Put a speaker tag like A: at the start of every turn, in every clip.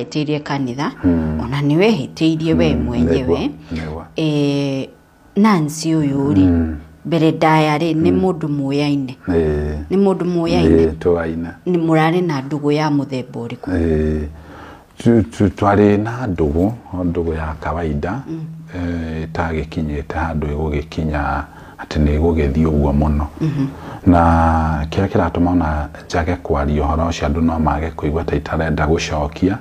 A: Wahĩtĩirie kanitha, ona nĩ wehĩtĩirie we mwenyewe.
B: Nĩguo.
A: Nancy ũyũ rĩ, mbere ndaya rĩ, nĩ mũndũ mũyaine?
B: Ĩĩ.
A: Nĩ mũndũ mũyaine?
B: Ĩĩ, tũaine.
A: Nĩ mũrarĩ na ndũgũ ya mũthemba ũrĩkũ?
B: Ĩĩ. Twarĩ na ndũgũ, o ndũgũ ya kawaida, ĩtagĩkinyĩte handũ ĩgũgĩkinya atĩ nĩ ĩgũgĩthiĩ ũguo mũno. Na kĩrĩa kĩratũma ona njage kwaria ũhoro ũcio, andũ no mage kũigua ta itarenda gũcokia,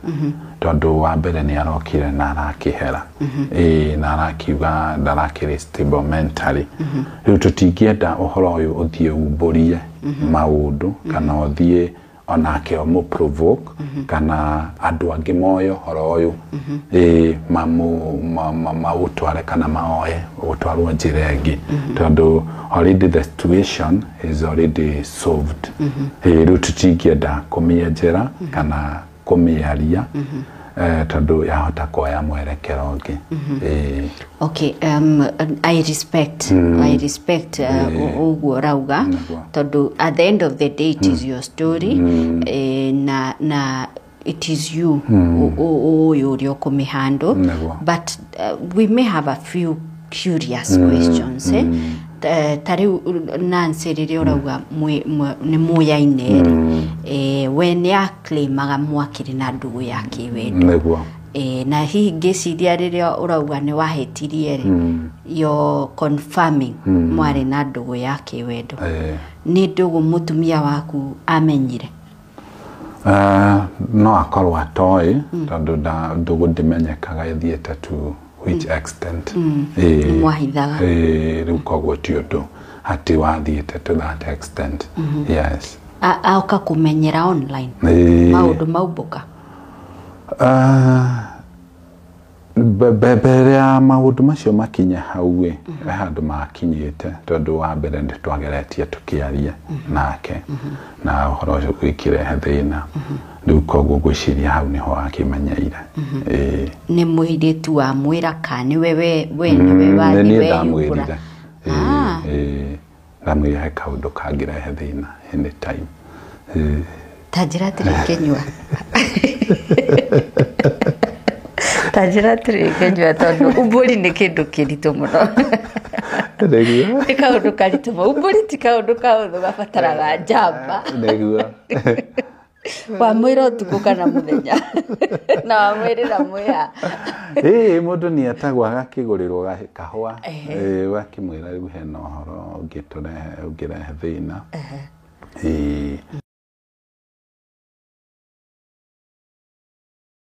B: tondũ wa mbere nĩ arokire na arakĩhera. Ĩĩ, na arakiuga ndarakĩrĩ stable mentally. Rĩu tũtingĩenda ũhoro ũyũ ũthiĩ umbũrie maũndũ kana ũthiĩ onake ũmũ provoke kana andũ angĩ moe ũhoro ũyũ, ĩĩ, maũtware kana maoe ũtwarwo njĩra ĩngĩ, tondũ already the situation is already solved. Ĩĩ, rĩu tũtingĩenda kũmĩenjera kana kũmĩaria, tondũ yahota kuoya mwerekero ũngĩ. Ĩĩ.
A: Okay, I respect ũguo ũrauga, tondũ at the end of the day it is your story, na it is you ũyũ ũrĩa ũkũmĩhandle. But we may have a few curious questions, eh? Ta rĩu Nancy, rĩrĩa ũrauga nĩ mũyaine rĩ, we nĩ aclaimaga mwakĩrĩ na ndũgũ ya kĩwendo?
B: Nĩguo.
A: Na hihi ngĩciria rĩrĩa ũrauga nĩ wahĩtirie rĩ, you're confirming mwarĩ na ndũgũ ya kĩwendo?
B: Ĩĩ.
A: Nĩ ndũgũ mũtumia waku amenyire?
B: No akorwo atoĩ, tondũ ndũgũ ndĩmenyekaga ĩthiĩte to which extent. Ĩĩ.
A: Nĩ mwahithaga.
B: Ĩĩ, rĩu koguo ti ũndũ atĩ wathiĩte to that extent, yes.
A: Aoka kũmenyera online?
B: Ĩĩ.
A: Maũndũ maumbũka?
B: Mbere ya maũndũ macio makinye hau ĩ, he handũ makinyĩte, tondũ wa mbere nĩ twageretie tũkĩaria nake na ũhoro ũcio gwĩkĩrehe thĩna. Rĩu koguo ngwĩciria hau nĩho akĩmenyeire. Ĩĩ.
A: Nĩ mũirĩtu wa mwĩra ka nĩwe we nĩwe
B: Nĩ
A: wathiĩ
B: niĩ
A: weyumbũra?
B: Ndamwĩrire. Ĩĩ,
A: Ah.
B: ĩĩ, ndamwĩrire he kaũndũ kangĩrehe thĩna anytime. Ĩĩ.
A: Ta njĩra atĩrĩ Kĩnyua, ta njĩra atĩrĩ Kĩnyua, tondũ umbũri nĩ kĩndũ kĩritũ mũno. Nĩ kaũndũ karitũ mũno. Umbũri ti kaũndũ kahũthũ, gabataraga njamba. Wamwĩra ũtukũ kana mũthenya, na wamwĩrĩra mwĩha?
B: Ĩĩ, mũndũ nĩ etagwo agakĩgũrĩrwo kahũa. Ĩĩ, ũgakĩmwĩra rĩu hena ũhoro ũngĩtũrehe, ũngĩrehe thĩna. Ĩĩ.